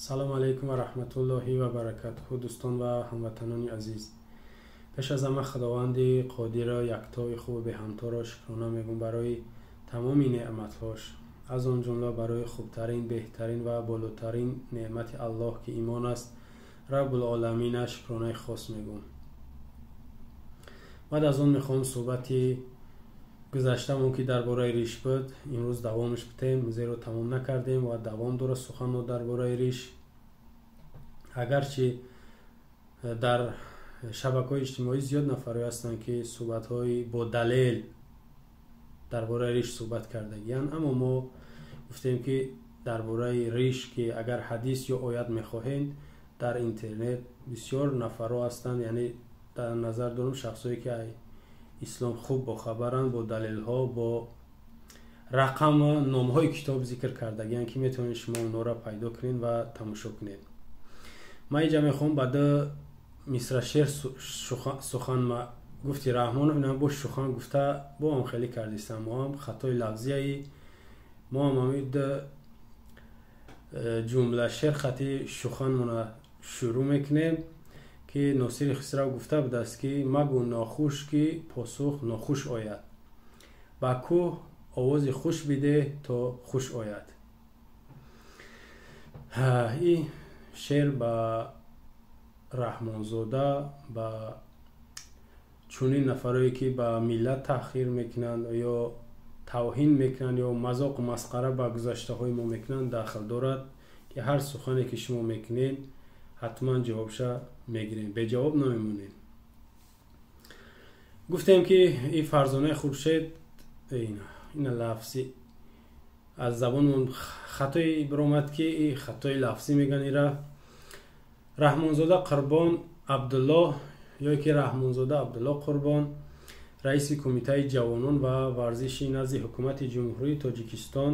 Салому алайкум ва раҳматуллоҳи ва баракатуҳу, дӯстон ва ҳамватанони азиз. Пеш аз ҳама Худованди Қодирро, яктои хубу беҳамторо шукрона мегӯм барои тамоми неъматҳош, аз он ҷумла барои хубтарин, беҳтарин ва болотарин неъмати Аллоҳ, ки имон аст, Раббулоламина шукронаи хос мегӯм. Баъд аз он мехоҳам суҳбати гузаштамон, ки дар бораи риш буд, имрӯз давомаш битем, зеро тамом накардем ва давом дорад суханро дар бораи риш. Агарчи дар шабакаҳои иҷтимоӣ зиёд нафарҳое ҳастанд, ки суҳбатҳои бо далел дар бораи риш суҳбат кардагиянд, аммо мо гуфтем, ки дар бораи риш, ки агар ҳадис ё оят мехоҳем, дар интернет бисёр нафарҳо ҳастанд, яъне дар назар дорам шахсое, ки ислом хуб бохабаранд, бо далелҳо, бо рақаму номҳои китоб зикр кардагиянд, ки метавонед шумо онҳоро пайдо кунед ва тамошо кунед. Ман инҷа мехоҳам ба ду мисра шеър сухан гуфти Раҳмонов, ина бо шухан гуфта бо ҳам хеле кардистам, мо ҳам хатои лафзияи мо ҳам ҳамин ду ҷумла шеър хати шуханмона шурӯъ мекунем, ки Носири Хисрав гуфта будааст, ки магӯ нохуш, ки посух нохуш ояд, ба кӯҳ овози хуш бидеҳ, то хуш ояд. Ин шеър ба Раҳмонзода, ба чунин нафарое, ки ба миллат таҳқир мекунанд ё тавҳин мекунанд ё мазоқу масхара ба гузаштаҳои мо мекунанд, дахл дорад, ки ҳар сухане, ки шумо мекунед, ҳатман ҷавобша мегирем, беҷавоб намемонем. Гуфтем, ки ин Фарзонаи Хуршед, ина лафзи аз забонмон хатои биромад, ки и хатои лафзӣ меган ира. Раҳмонзода Қурбон Абдуллоҳ ё ки Раҳмонзода Абдуллоҳ Қурбон, раиси Кумитаи ҷавонон ва варзиши назди Ҳукумати Ҷумҳурии Тоҷикистон,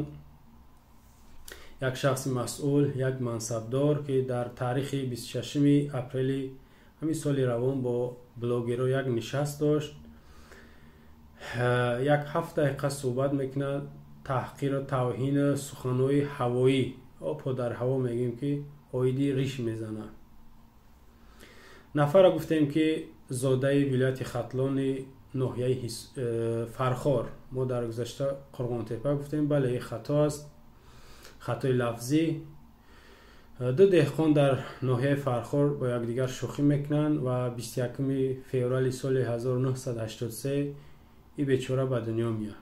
як шахси масъул, як мансабдор, ки дар таърихи 26 апрели ҳамин соли равон бо блогерҳо як нишаст дошт, як 7 дақиқа суҳбат мекунад, таҳқиру тавҳину суханҳои ҳавоӣ, опо дар ҳаво мегӯем, ки оиди риш мезанад. Нафарро гуфтем, ки зодаи вилояти Хатлони ноҳияи Фархор. Мо дар гузашта Қурғонтепа гуфтем, бале, ин хато аст, хатои лафзӣ. Ду деҳқон дар ноҳияи Фархор бо якдигар шӯхӣ мекунанд ва 21 феврали соли 1983 ин бечора ба дунё меояд.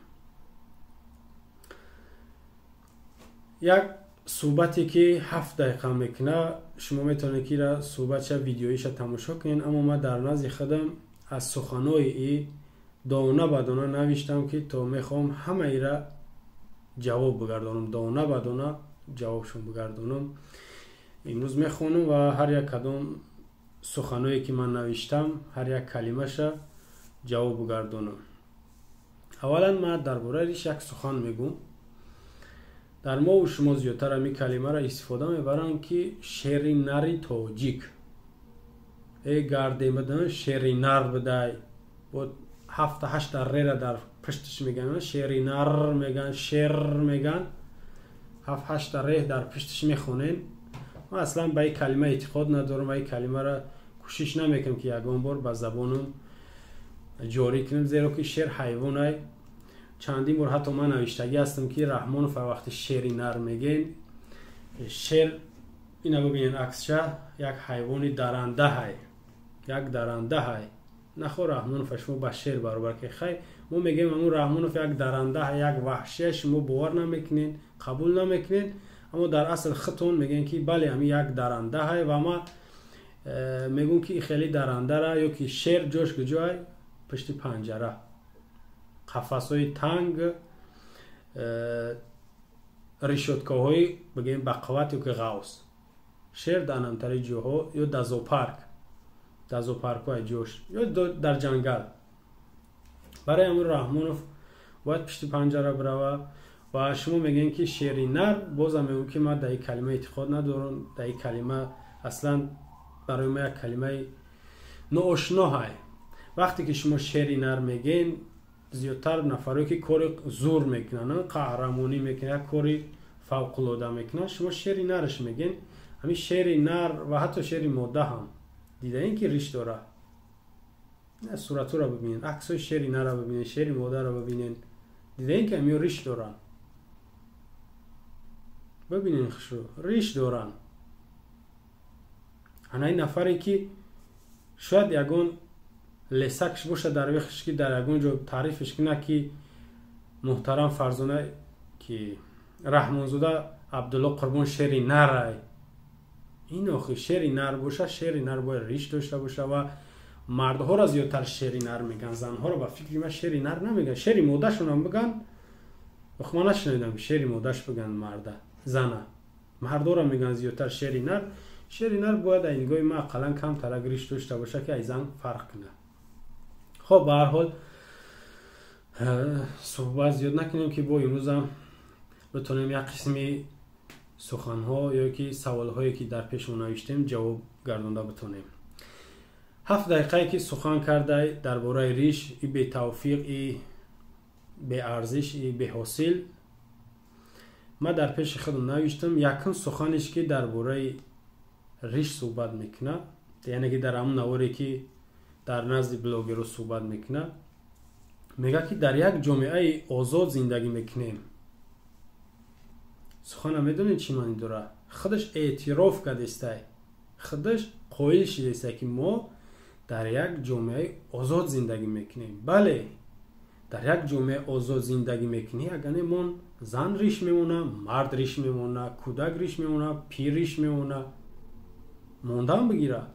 Як суҳбате, ки 7 дақиқа мекунад, шумо метавонед, ки ира суҳбатша видеоиша тамошо кунед, аммо ман дар назди худам аз суханои и дона ба дона навиштам, ки то мехоҳам ҳама ира ҷавоб бигардонам, дона ба дона ҷавобшон бигардонам. Имрӯз мехонам ва ҳар як кадом суханое, ки ман навиштам, ҳар як калимаша ҷавоб бигардонам. Аввалан ман дар бораи риш як сухан мегӯм. Дар мову шумо зиёдтар ҳамин калимаро истифода мебаранд, ки шери нари тоҷик. Э гардемадан шери нар бидай, бо ҳафта ҳашта рера дар пушташ меган, шери нар меган, шер меган, ҳафт ҳашта реҳ дар пушташ мехонем. Ман аслан ба ин калима эътиқод надорам ва ин калимаро кӯшиш намекунам, ки ягон бор ба забонам ҷорӣ кунем, зеро ки шер ҳайвонай. Чандин бор ҳатто ман навиштагӣ ҳастам, ки Раҳмонов вақти шери нар мегӯен, шер ина бибинен аксша, як ҳайвони дарандаҳай, як дарандаҳай. Нахо Раҳмонов шумо ба шер баробар ки хай мо мегӯем, ҳамун Раҳмонов як дарандаҳай, як ваҳшия, шумо бовар намекунед, қабул намекунед, аммо дар асл худтон мегӯен, ки бале, ҳамин як дарандаҳай. Ва ма мегӯм, ки хеле дарандара ё ки шер ҷош куҷоай? Пушти панҷара, қафасҳои танг, решёткаҳои бигӯем бақувват ё ки ғавс. Шер дар намтари ҷоҳо ё дар зоопарк, дар зоопаркҳои ҷош ё дар ҷангал. Барои ҳамин Раҳмонов бояд пушти панҷара бирава. Ва шумо мегӯем, ки шери нар, бозам мегӯм, ки ман дар ин калима эътиқод надорам, дар ин калима аслан барои ман як калимаи ноошноҳай. Вақте ки шумо шери нар мегӯен, зиёдтар нафарое, ки кори зур мекунанд, қаҳрамонӣ мекунанд, як кори фавқулода мекунанд, шумо шери нараш мегӯен. Ҳамин шери нар ва ҳатто шери мода ҳам дидаин ки риш дора. Суратҳоро бибинед, аксҳои шери нарро бибинед, шери модарро бибинед, дидаин ки ҳамиё риш доранд. Бибинед хушрӯ, риш доранд. Ана ин нафаре ки шояд ягон лесакш боша дар вехш ки дар ягон ҷо таърифш кунад ки муҳтарам Фарзона ки Раҳмонзода Абдулло Қурбон шери нарай. Ин охи шери нар боша, шери нар бояд риш дошта боша ва мардҳоро зиёдтар шери нар меган, занҳоро ба фикри ман шери нар намеган. Шери модашонам биган, ох ман нашунидам ки шери модаш биган марда, зана. Мардҳоро меган зиёдтар шери нар. Шери нар бояд аз нигоҳи ман ақаллан камтарак риш дошта боша ки аз зан фарқ кунад. Хоб, ба ҳар ҳол суҳбат зиёд накунем ки бо имрӯзам битонем як қисми суханҳо ё ки саволҳое ки дар пешмо навиштем ҷавоб гардонда битонем. 7 дақиқае ки сухан кардай дар бораи риш, и бетавфиқ, и беарзиш, и беҳосил, ман дар пеши худам навиштам. Якум суханеш ки дар бораи риш суҳбат мекунад, яъне ки дар ҳамон наворе ки дар назди блогерро суҳбат мекунад, мегӯяд ки дар як ҷомеаи озод зиндагӣ мекунем. Сухана медонед чӣ маънӣ дорад? Худаш эътироф кардестай, худаш қоил шидестай ки мо дар як ҷомеаи озод зиндагӣ мекунем. Бале, дар як ҷомеаи озод зиндагӣ мекунӣ, агар мон зан риш мемона, мард риш мемона, кӯдак риш мемона, пир риш мемона, мондан бигира,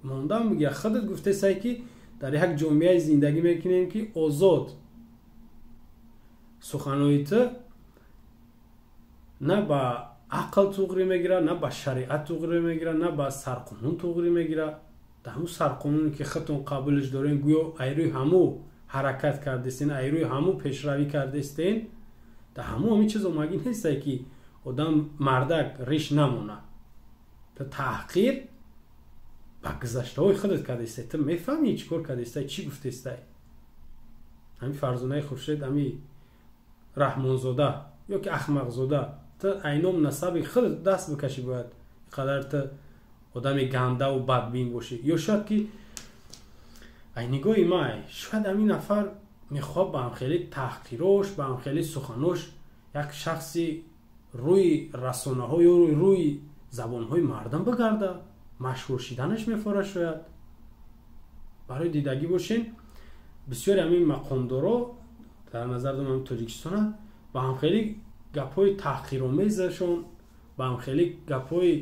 мондан бигира. Худат гуфтесай ки дар як ҷомеаи зиндагӣ мекунем ки озод. Суханои ту на ба ақл туғрӣ мегирад, на ба шариат туғрӣ мегирад, на ба сарқонун туғрӣ мегирад. Дар ҳамун сарқонуне ки худтон қабулш дорен, гӯё айрӯи ҳаму ҳаракат кардестен, айрӯи ҳаму пешравӣ кардестен, дар ҳаму ҳамин чиз омагӣ нестай ки одам мардак риш намона. Ту таҳқир ба гузаштаҳои худат кардестай. Ту мефаҳмӣ чӣ кор кардестай, чӣ гуфтестай. Ҳамин Фарзонаи Хуршед, ҳамин Раҳмонзода ё ки Ахмақзода, ту айном насаби худат даст бикашӣ, бояд қадар ту одами гандаву бадбин бошӣ. Ё шояд ки ай нигоҳи май, шояд ҳамин нафар мехоҳад ба ҳамхели таҳқирош, ба ҳамхели суханош як шахси рӯи расонаҳо ё рӯи забонҳои мардум бигарда, машҳур шиданаш мефорад. Шояд барои дидагӣ бошен, бисёри ҳамин мақомдоро дар назар дорам Тоҷикистона ба ҳамхели гапҳои таҳқиромезашон, ба ҳамхели гапҳои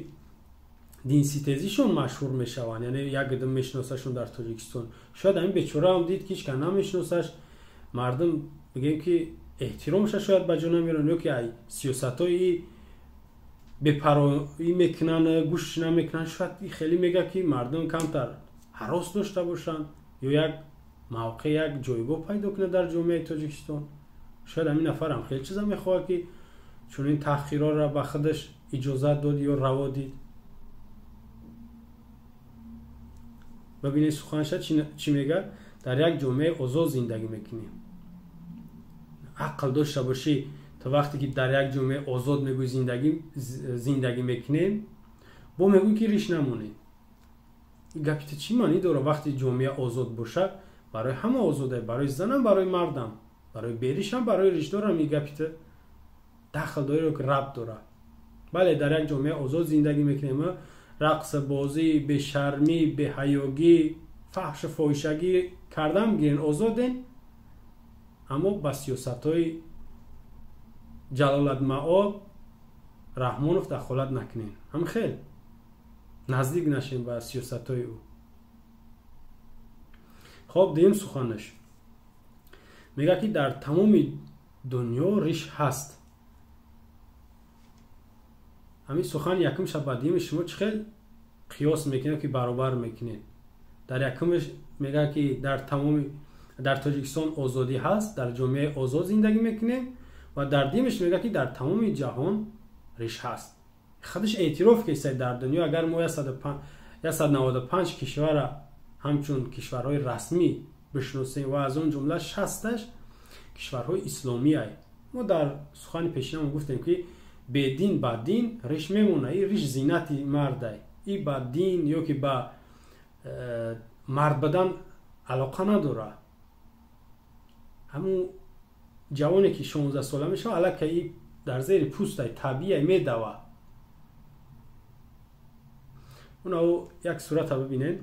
динситезишон машҳур мешаванд. Яъне як одам мешиносашон дар Тоҷикистон. Шояд ҳамин бечораам дид ки ҳеч кас намешиносаш, мардум бигем ки эҳтиромша шояд ба ҷо намеранд, ё ки ай сиёсатҳои бепарвоӣ мекунанд, гӯш намекунанд. Шояд хеле мега ки мардум камтар ҳарос дошта бошанд ё як мавқеъ, як ҷойгоҳ пайдо кунад дар ҷомеаи Тоҷикистон. Шояд ҳамин нафарам хеле чиза мехоҳад ки чунин таҳқирҳоро ба худаш иҷозат дод ё раво дид. Бибинед суханша чӣ мегӯяд: дар як ҷомеаи озод зиндагӣ мекунем. Ақл дошта бошӣ, то вақте ки дар як ҷомеаи озод мегӯй зиндагӣ мекунем, бо мегӯй ки риш намонед. Гапи ту чӣ маънӣ дорад? Вақте ҷомеа озод бошад, барои ҳама озода, барои занам, барои мардам, барои беришам, барои ришдорам. Ин гапи ту дахл дорад ё ки рабт дорад? Бале, дар як ҷомеаи озод зиндагӣ мекунем. Рақс, бозӣ, бешармӣ, беҳаёгӣ, фаҳшу фоҳишагӣ кардан гирен, озоден, аммо ба сиёсатҳои Ҷалолатмаоб Раҳмонов дахолат накунен. Ҳам хел наздик нашем ба сиёсатҳои ӯ. Хоб, дуюм суханаш мегӯяд ки дар тамоми дунё риш ҳаст. Ҳамин сухан якумша ба дуюми шумо чӣ хел қиёс мекунед ки баробар мекунед? Дар якумаш мегӯяд ки дар тамоми дар Тоҷикистон озодӣ ҳаст, дар ҷомеаи озод зиндагӣ мекунем, ва дар дуюмаш мегӯяд ки дар тамоми ҷаҳон риш ҳаст. Худаш эътироф кесай дар дунё агар мо 195 кишварра ҳамчун кишварҳои расмӣ бишносем ва аз он ҷумла 60-аш кишварҳои исломиай. Мо дар сухани пешинамон гуфтем ки Бедин ба дин риш мемона, и риш зинати мардай. И ба дин ё ки ба мард бадан алоқа надора. Ҳамун ҷавоне ки 16 сола мешава, аллакай и дар зери пӯстай табиай медава. Уна як сурата бибинед.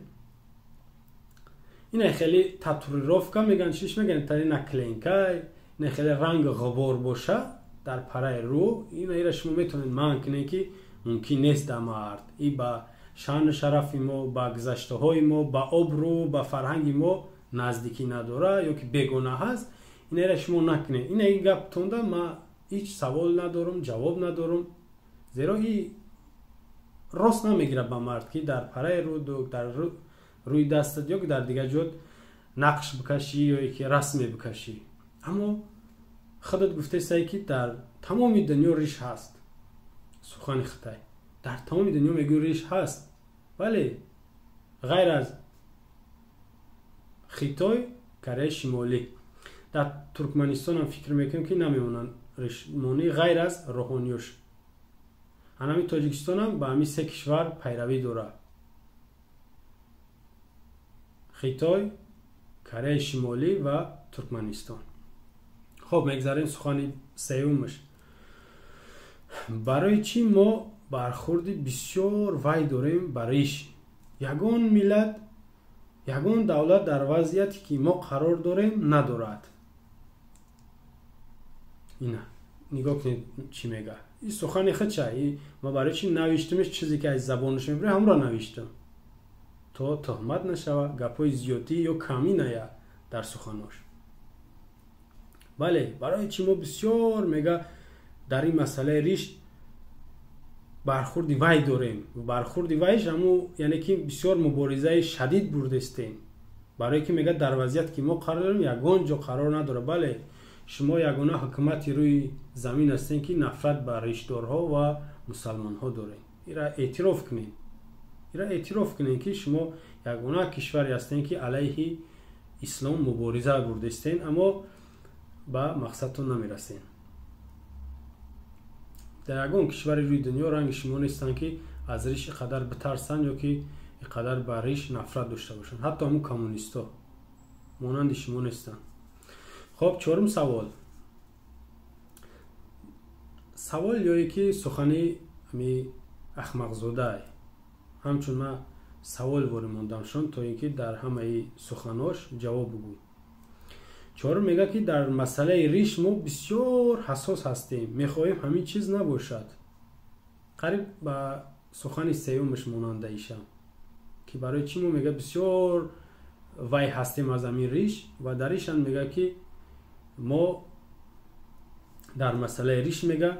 Ина хеле татуировка меган, чиш меган, тари наклейка, ина хеле ранг ғубор боша дар параи рӯ, ина ира шумо метавонед манъ кунед, ки мумкин нест дар мард. И ба шаъну шарафи мо, ба гузаштаҳои мо, ба обрӯ, ба фарҳанги мо наздикӣ надора ё ки бегона ҳаст. Ина ира шумо накунед. Ина ин гаптонда ма ҳеҷ савол надорум, ҷавоб надорум, зеро и рост намегирад ба мард, ки дар параи рӯ, дар рӯи дастат ё ки дар дигар ҷо нақш бикашӣ ё ки расме бикашӣ. Аммо худат гуфтесай, ки дар тамоми дунё риш ҳаст. Сухани хитай. Дар тамоми дунё мегӯй риш ҳаст. Вале ғайр аз Хитой, Кореяи Шимолӣ. Дар Туркманистонам фикр мекунем, ки намемонанд ришмонӣ ғайр аз рӯҳониёш. Ҳанами Тоҷикистонам ба ҳамин се кишвар пайравӣ дорад. Хитой, Кореяи Шимолӣ ва Туркманистон. Хоб, мегзарем сухани сеюмаш. Барои чӣ мо бархурди бисёр вай дорем ба риш? Ягон миллат, ягон давлат дар вазъияте ки мо қарор дорем надорад. Ина нигоҳ кунед, чӣ мега. И сухани худша. Ма барои чӣ навиштумш, чизе ки аз забонаш мебурем, ҳамро навиштум, то тӯҳмат нашава, гапҳои зиёдӣ ё камӣ ная дар суханош. Бале, барои чӣ мо бисёр, мега, дар ин масъалаи риш бархурди вай дорем? Бархурди вайш ҳаму, яъне ки бисёр муборизаи шадид бурдестем, барое ки, мега, дар вазъияте ки мо қарор дорем, ягон ҷо қарор надорад. Бале, шумо ягона ҳукумати рӯи замин ҳастем, ки нафрат ба ришдорҳо ва мусалмонҳо дорем. Ира эътироф кунед, ира эътироф кунед, ки шумо ягона кишваре ҳастем, ки алайҳи ислом мубориза бурдестем, аммо ба мақсадтон намерасем. Дар ягон кишвари рӯи дунё ранги шумо нестанд, ки аз риш ин қадар битарсанд ё ки ин қадар ба риш нафрат дошта бошанд. Ҳатто ҳамун коммунистҳо монанди шумо нестанд. Хоб, чорум савол. Савол ё ки сухани ами ахмақзодай. Ҳамчун ман савол ворӣ мондамшон, то ин ки дар ҳамаи суханош ҷавоб бугӯ. Чорум мега, ки дар масъалаи риш мо бисёр ҳассос ҳастем, мехоҳем ҳамин чиз набошад. Қариб ба сухани сеюмаш монанда ишам, ки барои чӣ мо, мега, бисёр вай ҳастем аз ҳамин риш, ва дар ишам мега, ки мо дар масъалаи риш, мега,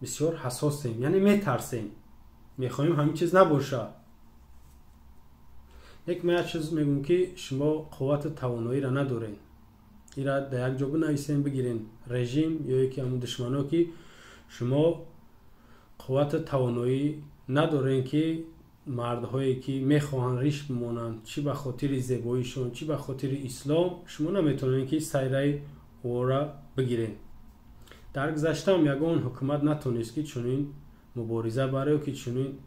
бисёр ҳассосем, яъне метарсем, мехоҳем ҳамин чиз набошад. Як ман як чиз мегӯм, ки шумо қуввату тавоноиро надоред. Ира дар як ҷо бинависем, бигирен, режим ё ки ҳамун душмано, ки шумо қуввату тавоноӣ надорем, ки мардҳое ки мехоҳанд риш бимонанд, чӣ ба хотири зебоишон, чӣ ба хотири ислом, шумо наметавонед, ки сайраи ӯро бигиред. Дар гузаштаам ягон ҳукумат натонист, ки чунин мубориза бароё ки чунин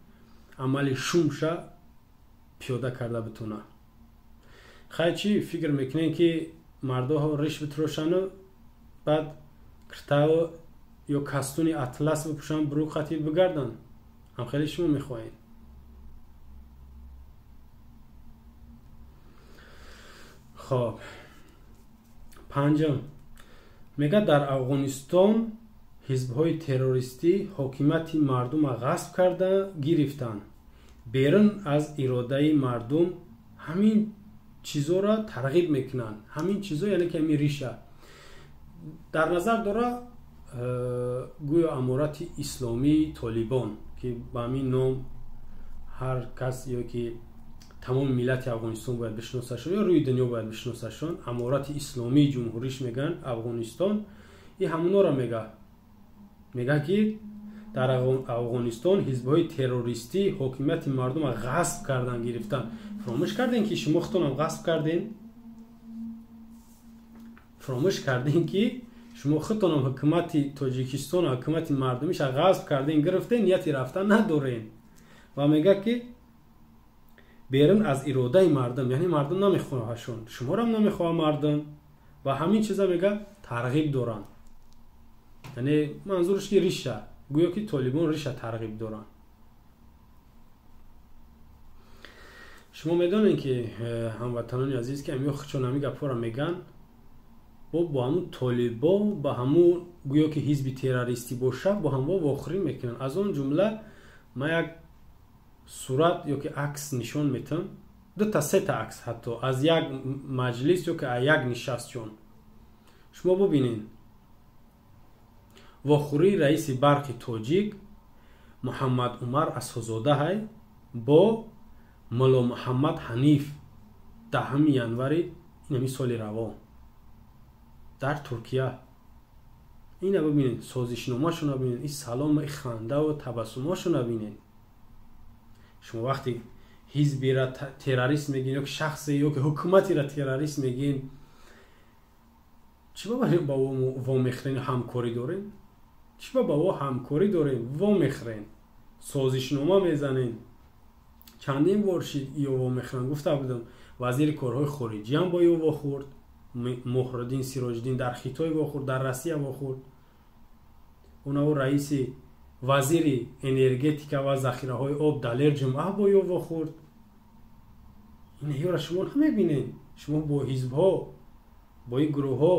амали шумша пиёда карда битона. Хай, чӣ фикр мекунем, ки мардоҳо риш битрошану баъд киртао ё кастуни атлас бипӯшанд, бурӯ қатил бигарданд? Ҳам хеле шумо мехоҳед? Хоб, панҷум мега, дар Афғонистон ҳизбҳои террористӣ ҳокимияти мардумро ғасб карда гирифтанд, берун аз иродаи мардум ҳамин чизоро тарғиб мекунанд. Ҳамин чизо, яъне ки ҳамин риша дар назар дора, гӯё Аморати Исломии Толибон, ки ба ҳамин ном ҳар кас ё ки тамоми миллати Афғонистон бояд бишносашон ё рӯи дунё бояд бишносашон, Аморати Исломии ҷумҳуриш мегӯянд Афғонистон, и ҳамунора мега, ки дар Афғонистон ҳизбҳои террористӣ ҳокимияти мардумро ғасб кардан гирифтан. Фаромӯш кардем, ки шумо худтонам ғасб кардем? Фаромӯш кардем, ки Шумо худтонам ҳукумати Тоҷикистон, ҳукумати мардумиша ғасб карден, гирифтен, нияти рафтан надорен. Ва мегӯяд, ки берун аз иродаи мардум, яъне мардум намехоҳашон, шуморам намехоҳа мардум. Ва ҳамин чиза мега тарғиб доранд. Яъне манзураш ки риша, гӯё ки толибон риша тарғиб доранд. Шумо медонед, ки ҳамватанони азиз, ки ҳамиё худшон ҳамин гапҳоро мегӯянд, бо ҳамун толибо, ба ҳамун гӯё ки ҳизби террористӣ боша, бо ҳамво вохӯрӣ мекунанд. Аз он ҷумла ман як сурат ё ки акс нишон метам, дута сета акс ҳатто аз як маҷлис ё ки аз як нишастшон. Шумо бубинед, вохӯрии раиси барқи тоҷик Муҳаммад Умар Асозода ҳай бо Мулло Муҳаммад Ҳаниф 10 январи инами соли равон дар Туркия. Ина бибинед, созишномашона бибинед, ин салому, ин хандаву табассумошона бибинед. Шумо вақте ҳизбира террорист мегин ё ки шахсе ё ки ҳукуматира террорист мегин, чӣ ба вомехӯрен, ҳамкорӣ дорен? Чӣ ба во ҳамкорӣ дорен, вомехӯрен, созишнома мезанен? Чандин бор шид ё вомехӯран, гуфта будам, вазири корҳои хориҷиам бо ё вохӯрд, Муҳриддин Сироҷиддин дар Хитой вохӯрд, дар Россия вохӯрд. Унаво раиси вазири энергетика ва захираҳои об Далер Ҷумъа бо ё вохӯрд. Инҳоро шумо намебинед. Шумо бо ҳизбҳо, бо ин гурӯҳҳо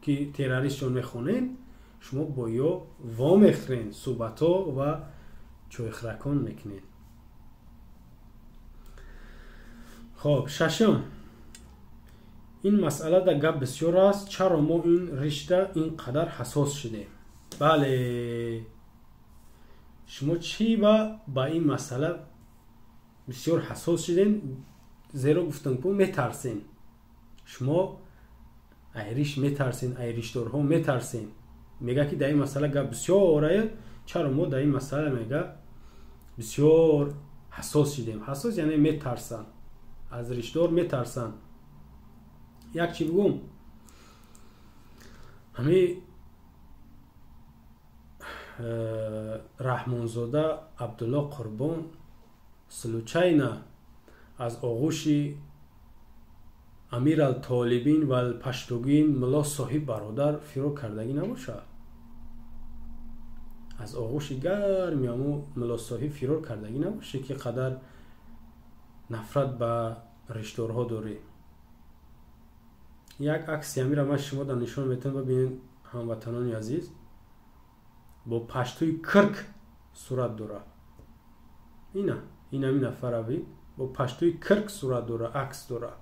ки террористшон мехонед, шумо бо ё вомехӯрен, суҳбатҳо ва чойхӯракон мекунед. Хоб, шашум. Ин масъала дар гап бисёр аст. Чаро мо ин ришта ин қадар ҳассос шудем? Бале, шумо чӣ ба ин масъала бисёр ҳассос шудем? Зеро гуфтам, ку метарсем. Шумо айриш метарсен, айришдорҳо метарсен. Мега ки дар ин масъала гап бисёр ая, чаро мо дар ин масъала мега бисёр ҳассос шудем? Ҳассос яъне метарсанд, аз ришдор метарсанд. Як чӣ бигӯм, ҳами Раҳмонзода Абдулло Қурбон случайно аз оғӯши Амир ал-Толибин ва ал-Паштугин Мулло Соҳиб Бародар фирор кардагӣ набошад? Аз оғӯши гарми ҳамун Мулло Соҳиб фирор кардагӣ набошад, ки қадар нафрат ба ришдорҳо дорӣ? Як акси ҳамира ман шумо дар нишон метавон, бибинед, ҳамватанони азиз, бо паштуи кирк сурат дора. Ина ин ҳамин нафара бин, бо паштуи кирк сурат дора, акс дора.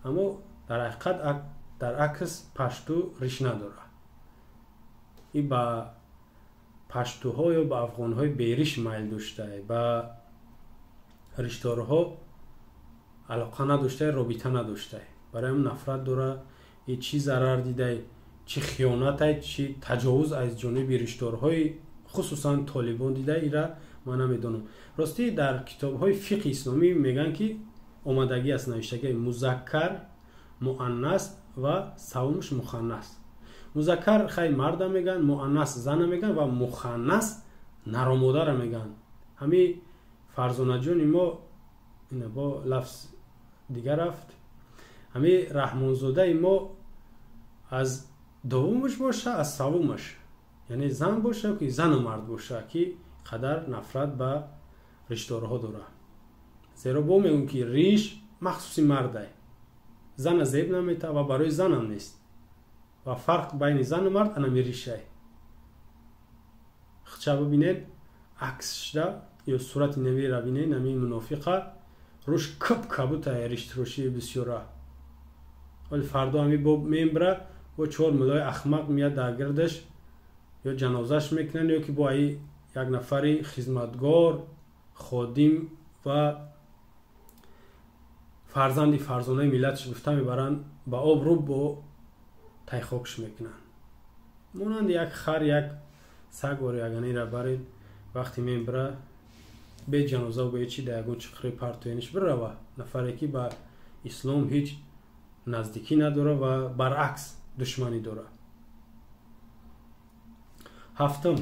Аммо дар ҳақиқат дар акс пашту риш надора. И ба паштуҳо ё ба афғонҳои бериш майл доштае, ба ришдорҳо алоқа надоштае, робита надоштае. Барои ҳам нафрат дора. И чӣ зарар дидай, чӣ хиёнатай, чӣ таҷовуз аз ҷониби ришдорҳои хусусан толибон дидай, ира ман намедонам. Ростӣ дар китобҳои фиқҳи исломӣ мегӯянд, ки омадагӣ аст навиштагии музаккар, муаннас ва савумш муханнас. Музаккар хай марда мегӯянд, муаннас зана мегӯянд ва муханнас наромодара мегӯянд. Ҳами Фарзонаҷони мо ина бо лафз дигар рафт. Ҳами Раҳмонзодаи мо аз дуввумаш боша, аз савумаш, яъне зан боша ки зану мард боша, ки қадар нафрат ба ришдорҳо дора. Зеро бо мегӯм, ки риш махсуси мардай, зана зеб намета ва барои занам нест. Ва фарқ байни зану мард анами ришай. Хча бибинед, акс шуда ё сурати навира бинед, нами мунофиқа руш кӯп кабута риштрошии бисёра. Вале фардо ҳами бо мембра, бо чор мулои ахмақ меяд дар гирдаш, ё ҷанозаш мекунанд, ё ки бо аи як нафари хизматгор, ходим ва фарзанди фарзонаи миллатш гуфта мебаранд, ба обрӯ бо тайхокш мекунанд. Монанди як хар, як саг ореяганира баред, вақте мембра, бе ҷаноза бе чи да ягон чиқри партояниш бирава. Нафаре ки ба ислом ҳеҷ наздикӣ надора ва баръакс. душманӣ дорад. Ҳафтум,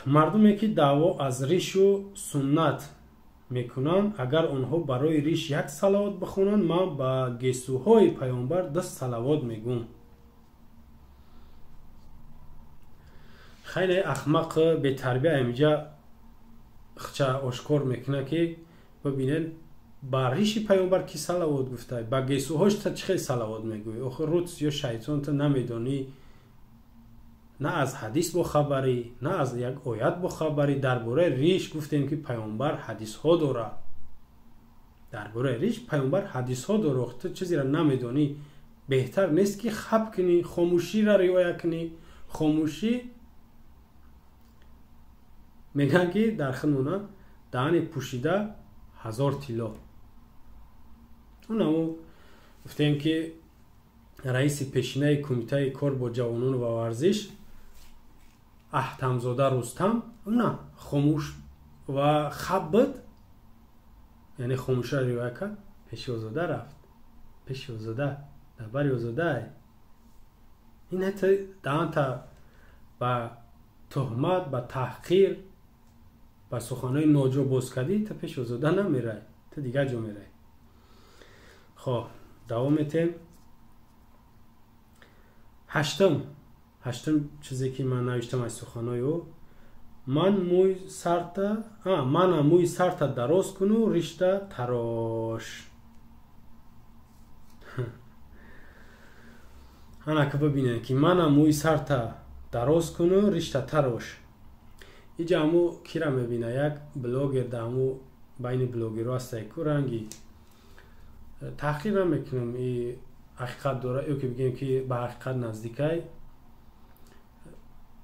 мардуме ки даъво аз ришу суннат мекунанд, агар онҳо барои риш як салавот бихонанд, ман ба гесӯҳои паёмбар 2 салавот мегӯм. Хеле ахмақ бетарбия инҷа хча ошкор мекунад ки бибинед ба риши паёмбар ки салавот гуфта, ба гесӯҳош та чӣ хел салавот мегӯӣ? Охир рӯз ё шайтон та намедонӣ, на аз ҳадис бохабарӣ, на аз як оят бохабарӣ. Дар бораи риш гуфтем ки паёмбар ҳадисҳо дорад. Дар бораи риш паёмбар ҳадисҳо дорад. Ту чизеро намедонӣ, беҳтар нест ки хаб кунӣ, хомӯширо риоя кунӣ. Хомӯшӣ мегӯянд ки дар худмона даҳани пӯшида 1000 тилло. Онамо гуфтем ки раиси пешинаи кумитаи кор бо ҷавонон ва варзиш Аҳтамзода Рустам на хомӯш ва хаб буд, яъне хомӯширо риоя кард, пеши Озода рафт. Пеши Озода, дар бари Озода. Ин ҳатто даҳанта ба туҳмат, ба таҳқир, ба суханҳои ноҷо боз кардӣ, ту пеши Озода намерай, ту дигар ҷо мерай. Хоб, давом метем. Ҳаштум чизе ки ман навиштам аз суханҳои ӯ, ман мана мӯи сарта дароз куну ришта тарош. Ана ки бибинед ки мана мӯи сарта дароз куну ришта тарош. Иҷа ҳаму кира мебина, як блогер да ҳаму байни блогерҳо ҳастай ку ранги таҳқир намекунам, и ҳақиқат дора, ё ки бигем ки ба ҳақиқат наздикай,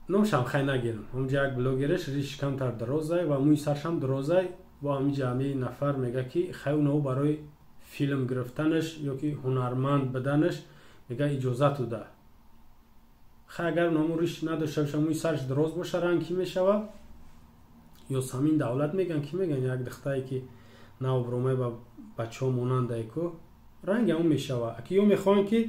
номшам хай нагирам. Ҳамҷа як блогереш риш камтар дарозай ва мӯи саршам дарозай, бо ҳамиҷа ҳами нафар мега ки хай унао барои филм гирифтанаш ё ки ҳунарманд буданаш мега иҷозат уда. Хай агар унамо риш надошта боша, мӯи сарш дароз боша, ранг кӣ мешава? Ё Самин Давлат меган, кӣ меган, як духтае ки навбромай ба бачаҳо монандае ку, ранги ҳамон мешава. Аки ё мехоҳанд ки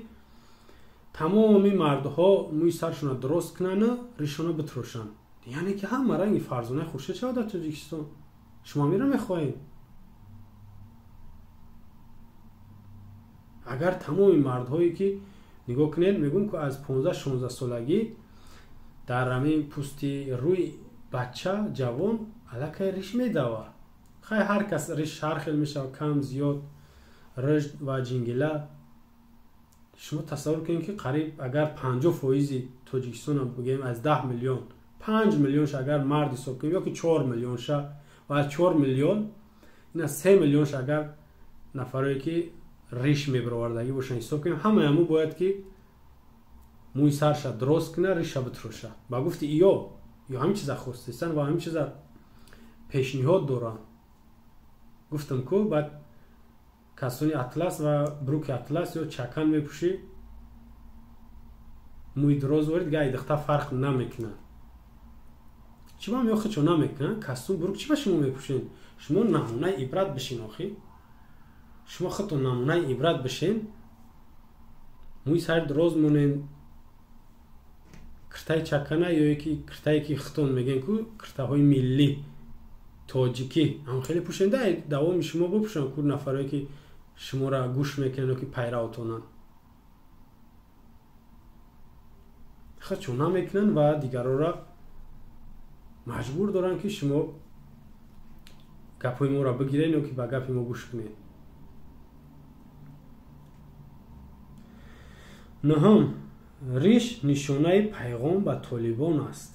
тамоми мардҳо мӯи саршона дуруст кунанд, ришона битрошанд, яъне ки ҳама ранги Фарзонаи Хуршед шавад дар Тоҷикистон. Шумо мера мехоҳед? Агар тамоми мардҳое ки нигоҳ кунед, мегӯм ки аз 15-16 солагӣ дар ҳамин пӯсти рӯи бача ҷавон аллакай риш медава. Хай ҳар кас риш ҳар хел мешавад, кам зиёд, ришт ва ҷингила. Шумо тасаввур кунед ки қариб агар 50% Тоҷикистонро бигӯем аз 10 миллион, 5 миллионш агар мард ҳисоб кунем ё ки 4 миллионша, ва аз 4 миллион ина 3 миллионш агар нафарое ки риш мебаровардагӣ бошанд ҳисоб кунем, ҳамаи ҳамун бояд ки мӯи сарша дуруст кунад, риша битроша. Ба гуфти иё, ё ҳамин чиза хостистанд ва ҳамин чиза пешниҳод доранд. Гуфтам ку баъд касони атлас ва бруки атлас ё чакан мепӯшӣ, мӯи дароз ворид, дига айдихта фарқ намекунад. Чӣ ба ё хичо намекунад? Костюм брук чӣ ба шумо мепӯшед? Шумо намунаи ибрат бишин охи. Шумо худтон намунаи ибрат бишин, мӯи сари дароз монен, киртаи чакана ё ки киртае ки худтон мегӯен ку киртаҳои миллӣ тоҷикӣ ҳам хеле пӯшенда, давоми шумо бипӯшанд ку нафарое ки шуморо гӯш мекунанд ё ки пайравтонанд. Худшон намекунанд ва дигарора маҷбур доранд ки шумо гапҳои моро бигиред ё ки ба гапи мо гӯш кунед. Нуҳум, риш нишонаи пайғом ба толибон аст.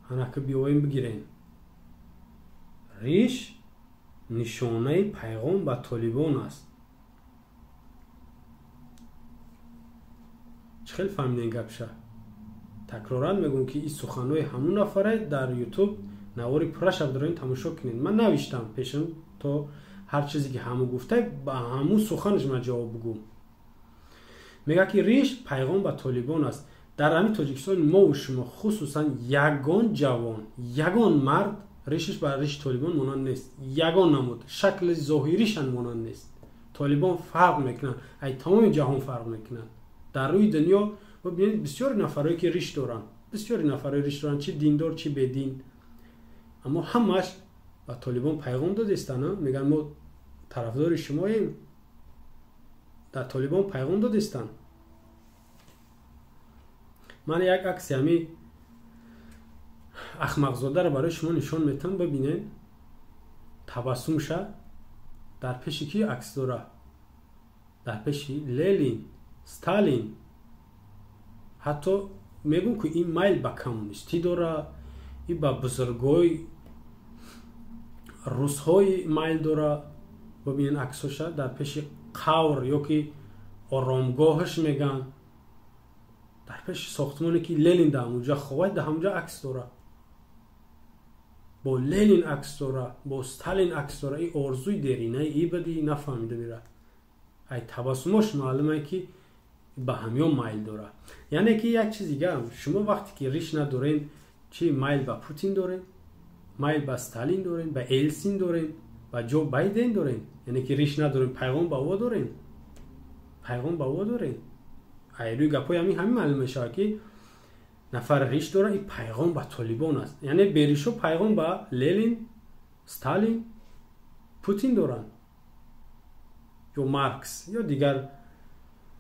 Ҳанаки биёем бигирем. Риш нишонаи пайғом ба толибон аст. Чӣ хел фаҳмидем гапша? Такроран мегӯм ки ин суханҳои ҳамун нафаре дар ютуб навори пурраша бидорем тамошо кунед. Ман навиштам пешам то ҳар чизе ки ҳамун гуфта ба ҳамун суханаш ман ҷавоб бигӯм. Мегӯяд ки риш пайғом ба толибон аст. Дар ҳамин Тоҷикистон мову шумо хусусан ягон ҷавон, ягон мард ришиш ба риши толибон монанд нест. Ягон намуд, шакли зоҳиришан монанд нест. Толибон фарқ мекунанд, ай тамоми ҷаҳон фарқ мекунанд. Дар рӯи дунё бибинед, бисёри нафарое ки риш доранд, бисёри нафарое риш доранд, чи диндор, чи бедин, аммо ҳамааш ба Толибон пайғом додистанд, мегӯянд мо тарафдори шумоем. Дар Толибон пайғом додистанд. Ман як акси ҳами ахмақзодаро барои шумо нишон метам, бибинед табассумша дар пеши ки акс дора? Дар пеши Ленин, Сталин. Ҳатто мегӯм ки ин майл ба коммунистӣ дора, и ба бузургои русҳои майл дора. Бибинед аксоша дар пеши қавр ё ки оромгоҳаш мегӯянд, дар пеши сохтмоне ки Ленин дар ҳамунҷа ховад, дар ҳамунҷа акс дора, бо Ленин акс дора, бо Сталин акс дора. И орзуи деринаи и бади нафаҳмида мера. Ай табассумош маълуме ки ба ҳамён майл дора. Яъне ки як чиз дигарам, шумо вақте ки риш надорен, чи майл ба Путин дорен, майл ба Сталин дорен, ба Елсин дорен, ба Ҷо Байден дорен? Яъне ки риш надорен, пайғом ба ӯ дорен, пайғом ба ӯ дорен. Ай рӯи гапҳои ҳамин ҳамин маълум мешавад ки нафар риш дора, и пайғом ба Толибон аст. Яъне беришо пайғом ба Ленин, Сталин, Путин доранд ё Маркс ё дигар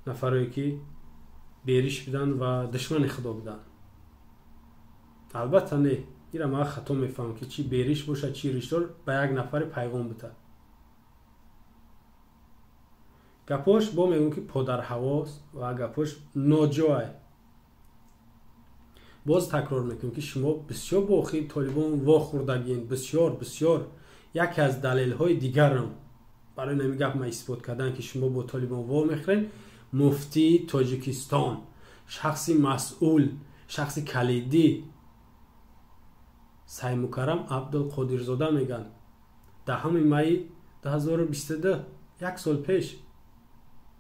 нафарое ки бериш буданд ва душмани худо буданд. Албатта не, ира ман хато мефаҳмам ки чи бериш бошад, чи ришдор ба як нафаре пайғом битад. Гапош бо мегӯм ки подарҳавост ва гапош ноҷой. Боз такрор мекунем ки шумо бисёр бо охири Толибон вохӯрдагин, бисёр бисёр. Яке аз далелҳои дигарам барои нами гап ма исбот кардан ки шумо бо Толибон во мехӯред, муфтии Тоҷикистон, шахси масъул, шахси калидӣ Саймукаррам Абдулқодирзода мегӯянд, 10 майи 2022, як сол пеш,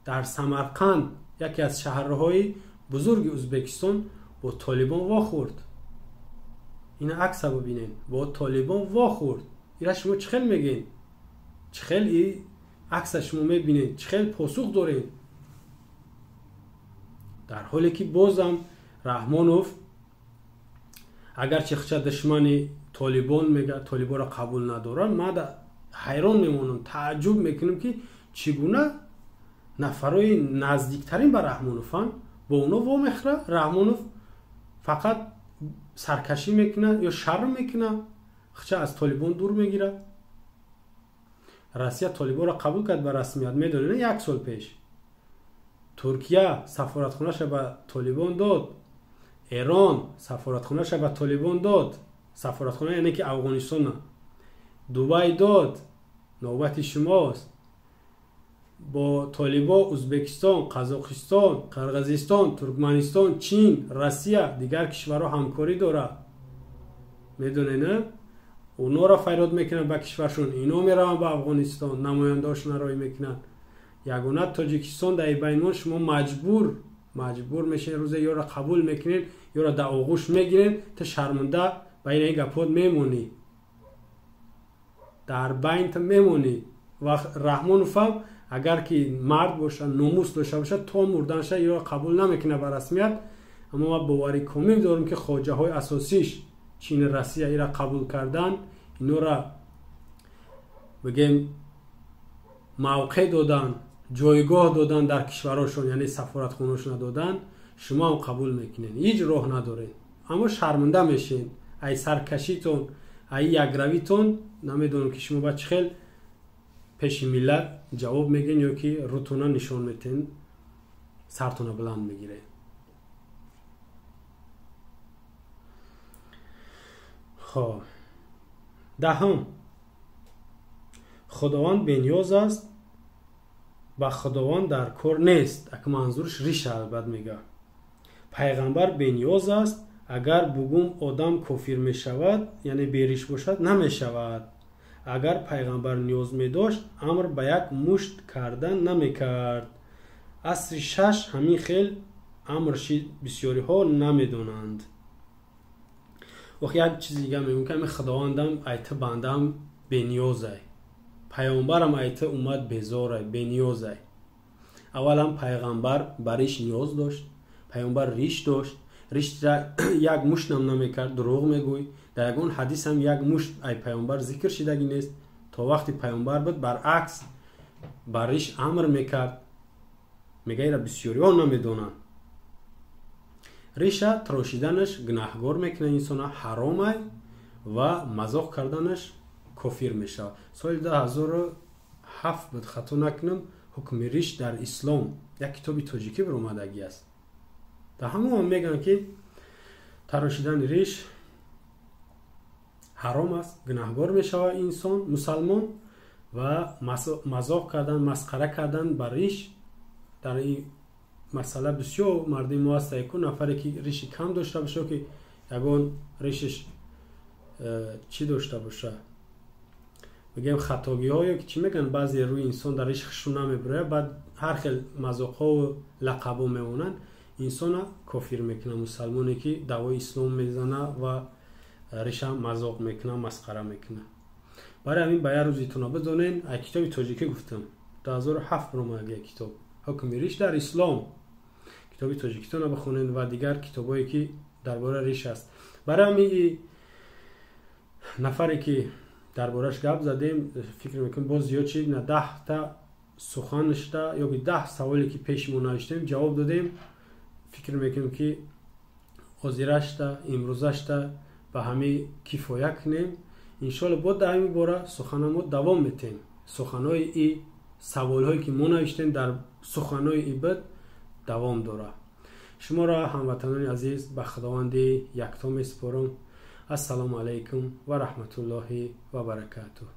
дар Самарқанд, яке аз шаҳрҳои бузурги Ӯзбекистон, бо Толибон вохӯрд. Ина акса бибинед, бо Толибон вохӯрд. Ира шумо чӣ хел мегӯед? Чӣ хел и акса шумо мебинед? Чӣ хел посух доред? Дар ҳоле ки бозам Раҳмонов агарчи хича душмани Толибон мега, Толибонро қабул надорад, ман ҳайрон мемонам, тааҷҷуб мекунам ки чӣ гуна нафарои наздиктарин ба Раҳмонованд бо оно вомехӯрад. Раҳмонов фақат саркашӣ мекунад ё шарм мекунад, хича аз Толибон дур мегирад. Россия Толибонро қабул кард ба расмият, медонед, як сол пеш. Туркия сафоратхонаша ба Толибон дод, Эрон сафоратхонаша ба Толибон дод, сафоратхона яъне ки Афғонистона, Дубай дод, навбати шумост. Бо Толибо Ӯзбекистон, Қазоқистон, Қирғизистон, Туркманистон, Чин, Россия, дигар кишварҳо ҳамкорӣ дорад. Медонед, не? Онҳоро фарёд мекунанд ба кишваршон, ино мераванд ба Афғонистон, намояндаҳошонро роҳӣ мекунанд. Ягона Тоҷикистон дар байнмон шумо маҷбур мешавед, рӯзе ёро қабул мекунед, ёро дар оғӯш мегиред, ту шарманда ба ин гапот мемонӣ, дар байн ту мемонӣ. Ва Раҳмоновам агар ки мард бошад, номус дошта бошад, то мурданша ёро қабул намекунад ба расмият. Аммо ман боварӣ комил дорам ки хоҷаҳои асосиш Чин, Россия ира қабул кардан, инора бигем мавқеъ додан, ҷойгоҳ додан дар кишварҳошон, яъне сафоратхонаҳошона додан, шумо ҳам қабул мекунед, ҳеҷ роҳ надоред. Аммо шарманда мешед ай саркашитон, ай якравитон. Намедонам ки шумо ба чӣ хел пеши миллат ҷавоб мегӯед ё ки рӯтона нишон метен, сартона баланд мегиред. Хоб, даҳум, Худованд бениёз аст, ба Худованд дар кор нест. Ака манзурш риша албат мега. Пайғамбар бениёз аст, агар бугум одам кофир мешавад, яъне бериш бошад, намешавад. Агар пайғамбар ниёз медошт, амр ба як мушт кардан намекард. Асри 6 ҳамин хел амр шид, бисёриҳо намедонанд. Ох, як чизи дига мегӯм ки ҳамин Худовандам айта бандам бениёзай. Пайғамбарам айта уммат безорай, бениёзай. Аввалан, пайғамбар ба риш ниёз дошт? Пайғамбар риш дошт? Ришра як муштам намекард. Дурӯғ мегӯй. Дар ягон ҳадисам як мушт ай пайғамбар зикр шидагӣ нест. То вақти пайғамбар буд, баръакс, ба риш амр мекард. Мега, ира бисёриҳо намедонанд. Риша трошиданаш гунаҳгор мекунад инсона, ҳаромай ва мазоқ карданаш кофир мешавад. Соли 2007 буд, хато накунам, «Ҳукми риш дар ислом» як китоби тоҷикӣ биромадагӣ аст. Дар ҳамон мегӯянд, ки тарошидани риш ҳаром аст, гунаҳгор мешавад инсон мусалмон ва мазоқ кардан, масхара кардан ба риш. Дар ин масъала бисёр мардуми мо ҳаста, яку нафаре ки риши кам дошта боша, ки ягон ришиш чӣ дошта боша, мегӯем, хатогиҳо ё ки чӣ мегӯянд, баъзе рӯи инсон дар риш хушу намебирояд, баъд ҳар хел мазоқҳову лақабҳо мемонанд, инсона кофир мекунад. Мусалмоне ки даъвои ислом мезана ва риша мазоқ мекунад, масхара мекунад. Барои ҳамин ба як рӯзитона бидонен. Ай китоби тоҷикӣ гуфтам, 2007 биромад як китоб, «Ҳукми риш дар ислом». Китоби тоҷикитона бихонед ва дигар китобое ки дар бораи риш аст. Барои ҳамин нафаре ки дар бораш гап задем, фикр мекунем, боз зиёд чи на, 10-та сухан шуда ё ки 10 саволе ки пеши мо навиштем, ҷавоб додем. Фикр мекунем, ки ҳозирашта, имрӯзашта ба ҳамин кифоя кунем. Иншоалло, бо дар ҳамин бора суханамо давом метем. Суханои и саволҳое ки мо навиштем, дар суханои и буд, давом дорад. Шуморо, ҳамватанони азиз, ба Худованди якто месупорам. Ассалому алайкум ва раҳматуллоҳи ва баракатуҳ.